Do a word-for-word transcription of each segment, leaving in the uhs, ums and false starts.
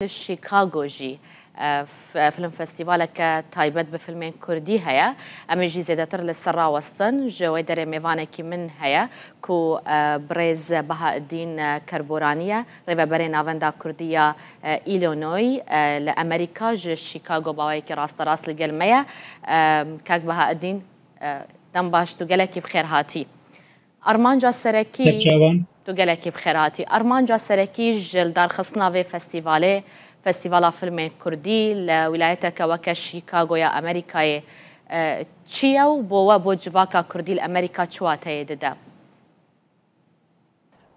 Li Chicago jî, e, f-, film festîvaleke taybet bi filmên kurdî heye. Em ê jî zêdetir li ser rawestin. Ji wê derê mêvanekî min heye ku, e, birêz Behaeddîn, e, Kerboranî ye, rêveberê Navenda Kurdî ya, e, Illinois, e, li Amerîka, ji Chicago bi awayekî rasterast li gel me ye. E, kak Behaeddîn, e, dem baş, tu gelekî bi xêr hatî. Armanca serekî, Serçavan. Tu gelekî bi xêr hatî. Armanca serekî ji li darxistina vê festîvalê, Festîvala Filmên Kurdî li wîlayeteke weke Chicagoya Amerîkayê, e, çi ye û bo we, bo civaka kurdî li Amerîka çi wateyê dide?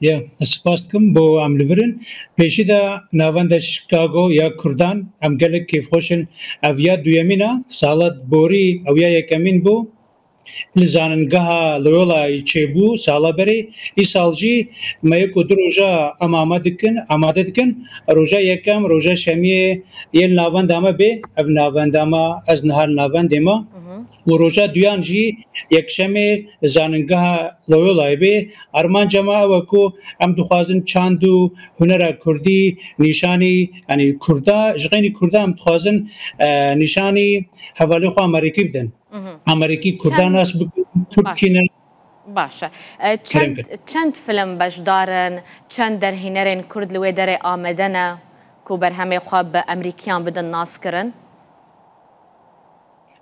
Ya, ez spas dikim bo em li vir in. Pêşî de navenda Chicago ya Kurdan, em gelek kêfxweş in. Ev ya duyemîn e, sala borî ew ya yekemîn bû. Li zanîngeha Loyola'yê çêbû sala berê. Îsal jî me yek û du roja em amade dikin, amade dikin. Roja yekem, roja şemiyê yê li navenda me bê. Ev navenda me, ez niha li navendê me. Hı hı. Û roja duyan jî yekşemê li zanîngeha Loyola'yê bê. Armanca me ew e ku em dixwazin çand û hunera kurdî nîşanî, yanî kurda, ji xeynî kurda em dixwazin, e, nîşanî hevalê xwe Amerîkî bidin. Mhm. Amerîkî kurdan nas bikin, kurd kî ne? Baş e. E, çend, çend film beşdar in, çend derhînerên kurd li wê derê amade ne ku berhemê xwe bi Amerîkiyan bidin naskirin?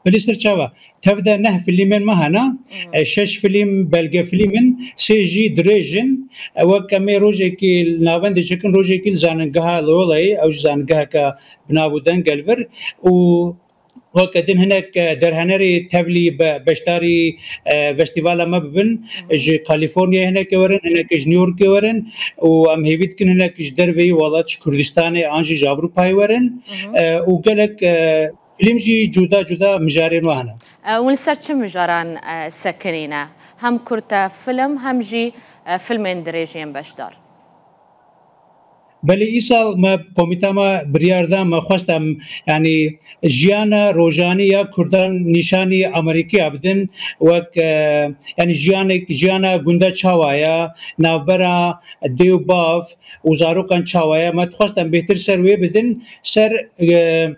Belê, ser çava. Tev de neh filmên me hene. Mhm. E, şeş film belgefilm in, sê jî dirêj in. E, wek em ê rojekî li navendê çêkin, rojekî li zanîngeha Loyolayê, ew jî zanîngeheke bi nav û deng e li vir. Û weke din hinek, e, derhenerê tevlî be-, beşdarî, e, festîvala me bibin. Mhm. Ji Kalîforniyayê hinek ê werin, hinek ji New Yorkê werin û em hêvî dikin hinek ji derveyî welat, ji Kurdistanê an jî ji Ewropayê werin. Mhm. E, û gelek, e, film jî cuda cuda mijarên we hene. E, hûn li ser çi mijaran, e, sekinîne? Hem kurte film, hem jî, e, filmên dirêj yên beşdar. Belê, îsal me, komîta me biryar da, me xwest em, yanî, jiyana rojanî ya kurdan nîşanî Amerîkiya bidin, wek, e, yanî, jiyanek, jiyana gunda çawa ye, navbera dê û bav û zarokan çawa ye. Me dixwest em bêhtir ser wê bidin, ser, e,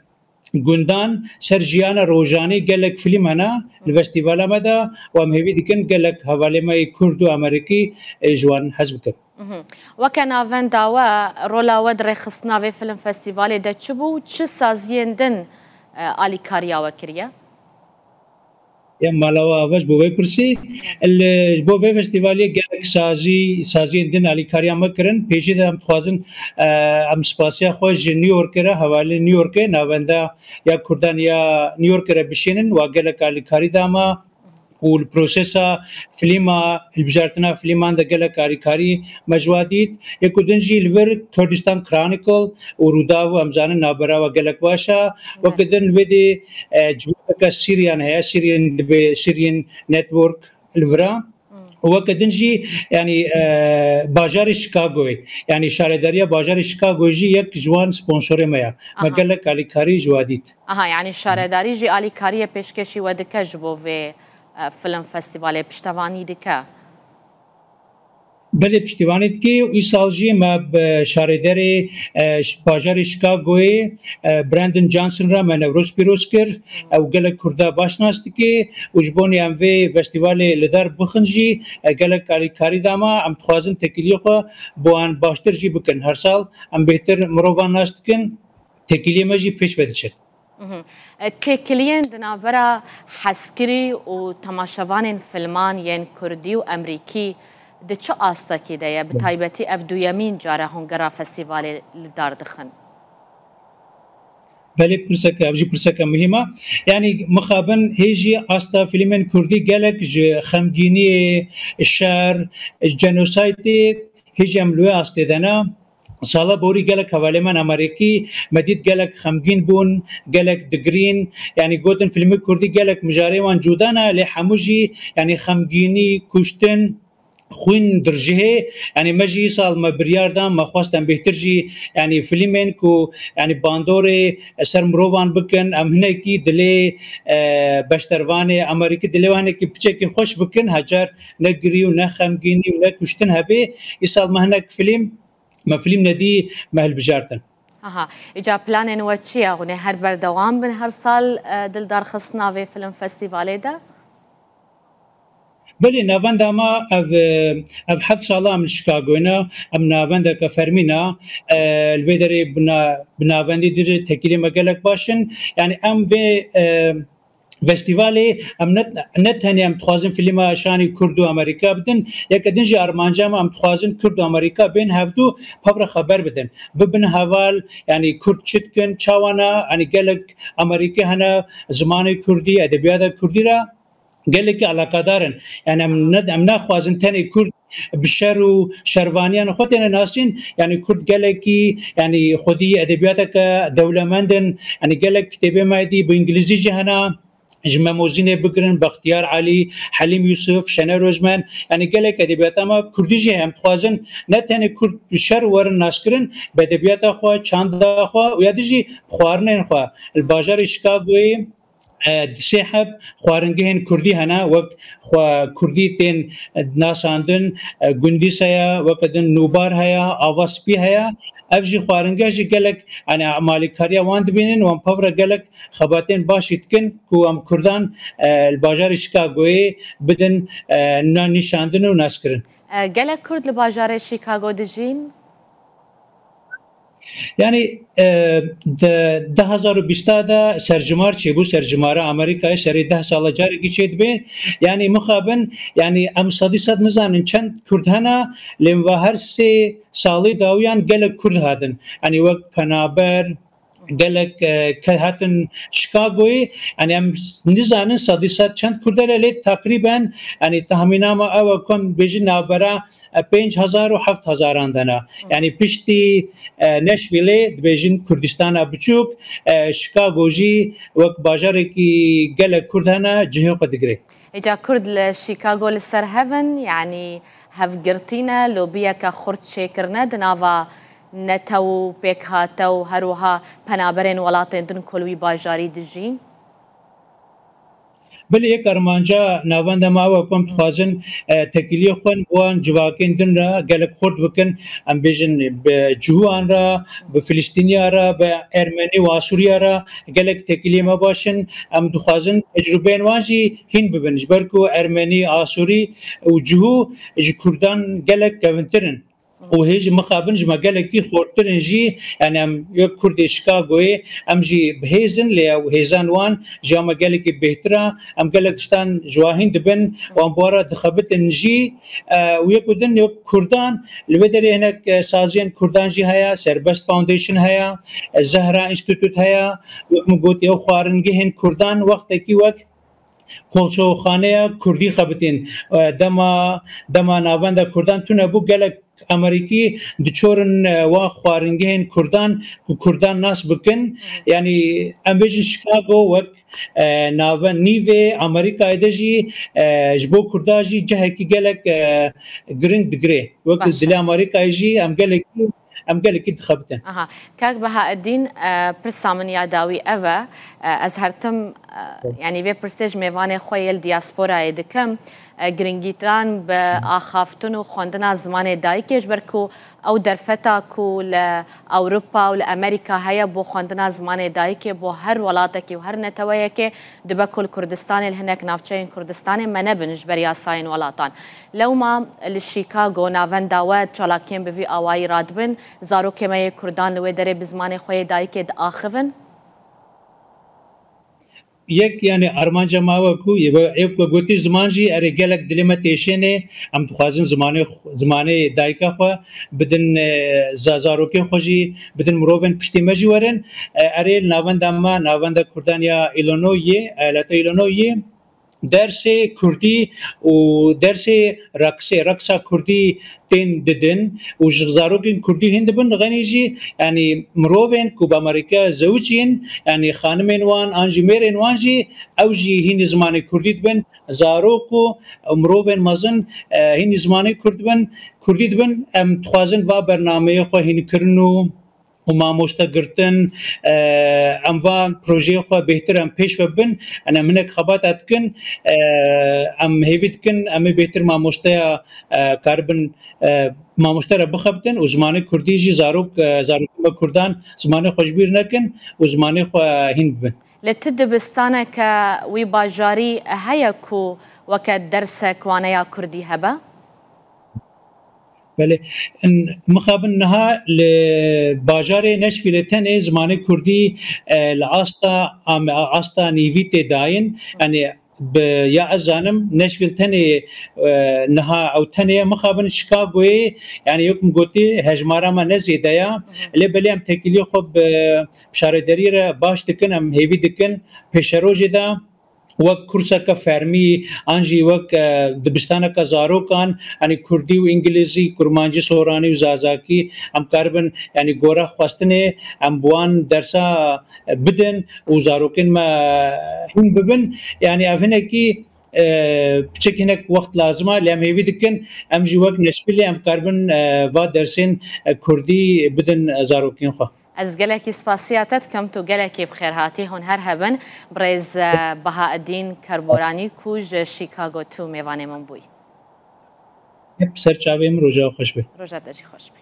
gundan, ser jiyana rojanî gelek film hene li festîvala me de û em hêvî dikin gelek hevalê me yê kurd û Amerîkî, e, ji wan hez bikin. Mhm. Weke navenda we, rola we di rêxistina vê film festîvalê de çi bû û çi saziyên din, e, alîkariya we kiriye? Ya mala we ava ji bo vê pirsî. Li, ji bo vê festîvalê gelek sazî, saziyên din alîkariya me kirin. Pêşî de em dixwazin, e, em spasiya xwe ji New Yorkê re, hevalên New Yorkê, navenda ya kurdan ya New Yorkê re bişînin. Wa gelek alîkarî da me. Û li prosesa filma, hilbijartina filman de gelek alîkarî me ji wa dît. Yek û din jî li vir Kurdistan Chronicle û Rûdaw, em zanin navbera we gelek baş e. Weke din li vê dê, e, civakeke Syrian heye, Syrian dibe, Syrian Network li vir e. Hmm. Û weke din jî, yanî, e, bajarê Chicagoyê, yanî şaredariya bajarê Chicagoyê jî yek ji wan sponsorê me ye. Me Aha. gelek alîkarî ji wa dît. Aha, yanî şaredarî jî alîkariyê pêşkêşî we dike ji bo vê, e, film festîvalê, piştevanî dike? Belê, piştîvanî dike û îsal jî me bi şarêderê, e, ş-, bajarê Chicagoyê, e, Brandon Johnson re me Newroz pîroz kir. Ew gelek Kurda baş nas dike û ji bo em vê festîvalê li dar bixin jî, e, gelek alîkarî da me. Em dixwazin têkiliyê xwe bo wan baştir jî bikin. Her sal em bêhtir mirovan nas dikin, têkiliyê me jî pêş ve diçe. Mhm. E, têkiliyên di navbera hezkirî û temaşevanên filman yên kurdî û emrîkî di çi astekî de ye? Bi taybetî ev duyemîn car e hûn gera festîvalê li dar dixin. Belê, pirseke, ev jî pirseke muhîm e. Yanî mixabin hê jî asta filmên kurdî gelek ji xemgîniyê, şer, jenosaydê, hê jî em li wê astê de ne. Sala borî gelek hevalê me Amerîkî me dît gelek xemgîn bûn, gelek digirîn. Yanî gotin filmê kurdî gelek mijarê wan cuda ne, lê hemû jî, yanî xemgînî, kuştin, xwîn dirjihê. Yanî me jî îsal me biryar da, me xwest em bêhtir jî, yanî filmên ku, yanî bandorê ser mirovan bikin, em hinekî dilê, e, beşdervanê Amerîkî, dilê wan hinekî piçekî xweş bikin, hecar ne girî û ne xemgînî û ne kuştin hebe. Îsal me hinek film, me film nedî, me hilbijartin. Aha, îca planên we çi ye? Hûn ê her berdewam bin her sal, e, di lidarxistina vê film festîvalê de? Belê, navenda me ev, ev heft sala em li Chicagoyê ne, em navendeke fermî ne, e, li vê derê bi na-, bi navendî dir tekîlê me gelek baş in. Yani em vê, e, festîvalê em ne, ne tenê em dixwazin filma şanî Kurd û Amerîka bidin, yeke din jî armanca me em dixwazin Kurd û Amerîka bên hevdû pevre xeber bidin. Bibin heval, yani Kurd çi dikin, çawa ne, yani gelek Amerîkî hene zimanê Kurdî, edebiyata Kurdî re gelekî alakadar in. Yani em ne, em naxwazin tenê Kurd bi şer û şervaniyan xwe têne nasîn. Yani Kurd gelekî, yani xwedî edebiyateke dewlemend in. Yani gelek kitêbê me dî bi îngilîzî jî hene. Ji Mem û Zînê bigirin, Bextiyar Elî, Helîm Yusuf, Şener Ozmen, yani gelek edebiyata me Kurdî jî heye. Em dixwazin ne tenê Kurd bi şer werin naskirin, bi edebiyata xwe, çanda xwe û ya dî jî bi xwarinên xwe. Li bajarê Chicagoyê, e, di sê heb xwaringehên Kurdî hene, wek xwe Kurdî tên, e, nasandin, e, Gundîz heye, weke din Nûbar heye, Ava Spî heye. Ev jî xwaringeh jî gelek, yani, emalîkariya wan dibînin, wan pevre gelek xebatên baş jî dikin ku em Kurdan, e, li bajarê Chicagoyê bidin, e, na nîşandin û naskirin. E, gelek Kurd li bajarê Chicago dijîn? Yani, e, di du hezar û bîsta de sercimar çêbû, sercimara Amerîkayê serê deh sala carekî çêdibe. Yani, mixabin, yani, em sedî sed nizanin çend Kurd hene, lê va her sê salê dawiyan gelek Kurd hatin. Yani, wek penaber, gelek, e, ke hatin Chicagoyê, yani, em nizanin sedî sed çend Kurd hene, lê teqrîben, yani, tahmîna me ew e ku em bêjin navbera, e, pênc hezar û heft hezaran de ne. Yani, piştî, e, Nashvilleê dibêjin Kurdistana biçûk, e, Chicago jî wek bajarekî gelek Kurd hene, cihê xwe digire. Îca Kurd li Chicago li ser hev in, yanî hevgirtî ne, lobiyeke xurt çêkirine di nava netew û pêkhate û her wiha penaberên welatên din ku li wî bajarî dijîn? Belê, yek armanca navenda me ew e ku em dixwazin, e, tekîliyê xwe bi wan civakên din re gelek xurt bikin. Em bêjin bi cihûan re, bi Filistîniya re, bi Ermenî û Asûriya re gelek tekîliyê me baş in. Em dixwazin tecrûbeyên wan jî hîn bibin. Ji ber ku Ermenî, Asûrî û cihû ji Kurdan gelek kevintir in. Û hê jî mixabin ji me gelekî xortir in jî, yani em wek Kurdê Chicagoyê, em jî bi hêz in, lê ew hêzan wan ji ya me gelekî bêhtir e. Em gelek tiştan ji wan hîn dibin, wan bi wan re dixebitin jî. E, û yek û din yek Kurdan, li vê derê hinek, e, saziyên Kurdan jî heye, Serbest Foundation heye, e, Zehra Institute heye, wek min got, ew xwaringehên Kurdan wextekî wek kolçoxaneya Kurdî xebitîn. E, dema, dema navenda Kurdan tune bû, gelek Amerîkî diçorin, e, wa xwaringehên Kurdan ku Kurdan nas bikin. Yani em bêjin Chicago wek, e, nave-, nîvê Amerîkayê de jî, e, ji bo Kurda jî cihekî gelek, e, giring digire. Wek dilê Amerîkayê jî em gelekî, em gelekî dixebitin. Aha. Kak Behaeddîn, e, pirsa min ya dawî ev e. E, ez her tim, e, yanî vê pirsê ji mêvanê xwe yê li diasporayê dikim. E, giringîdan bi axaftin û xwendina zimanê dayikê, ji ber ku ew derfeta ku li Ewropa û li Amerîka heye bo xwendina zimanê dayikê, bo her welatekî û her neteweyekê, dibe ku li Kurdistanê, li hinek navçeyên Kurdistanê me nebin ji ber yasayên welatan. Lewma li Chicago navenda we çalakiyên bi vî awayî radibin, zarokê me yê Kurdan li wê derê bi zimanê xwe yê dayikê diaxivin? Yek, yani armanca me ew e ku, yek we gotî, ziman jî erê gelek dilê me têşêne, em dixwazin zimanê xwe, zimanê dayika xwe bidin, e, za-, zarokên xwe jî bidin mirovên piştî me jî werin. E, erê li navenda me, navenda Kurdan ya Illinoisê, eyaleta Illinoisê, dersê Kurdî û dersê reqsê, reqsa Kurdî tên didin û ji zarokên Kurdî hîn dibin, xenî jî, yanî mirovên ku bi Amerîka zewicîn, yanî xanimên wan an jî mêrên wan jî, ew jî hînî zimanê Kurdî dibin, zarok û mirovên mezin, e, hînî zimanê Kurd dibin, Kurdî dibin. Em dixwazin va bernameyê xwe hînkirin û û mamoste girtin, e, em va projeyê xwe bêhtir em pêş ve bin, em hinek xebata dikin, e, em hêvî dikin, em ê bêhtir mamosteya, e, karibin, e, mamoste re bixebitin û zimanê kurdî jî zarok, e, zarokên me kurdan zimanê xwe ji bîr nekin û zimanê xwe hîn bibin. Li ti dibistaneke wî bajarî heye ku weke dersek waneya kurdî hebe? Belê, in-, mixabin niha li bajarê Nashville tenê zimanê kurdî, e, li asta am-, asta nîvî tê dayîn. Yani bi, ya ez zanim Nashville tenê, e, niha ew tenê ye. Mixabin Chicagoyê, yani wek min gotî hejmara me ne zêde ya. Lê belê em têkiliyê xwe bi şaredariyê re baş dikin, em hêvî dikin pêşerojê de wek kurseke fermî an jî wek, e, dibistaneke zarokan, yanî kurdî û îngilîzî, kurmancî, soranî û zazakî em karibin, yanî gora xwestinê em bi wan dersa, e, bidin û zarokên me hîn bibin. Yanî ev hinekî, e, piçek hinek wext lazim e, lê em hêvî dikin em jî wek Neşfîlê em karibin, e, va dersên, e, kurdî bidin, e, zarokên xwe. Ez gelekî spasiya te dikim, tu gelekî bi xêr hatî, hûn her hebin. Birêz, e, Bahaedîn Kerboranî ku ji Chicago tu mêvanê min bûyî. Hep ser çavê min, roja xweş be. Roja te jî xweş be.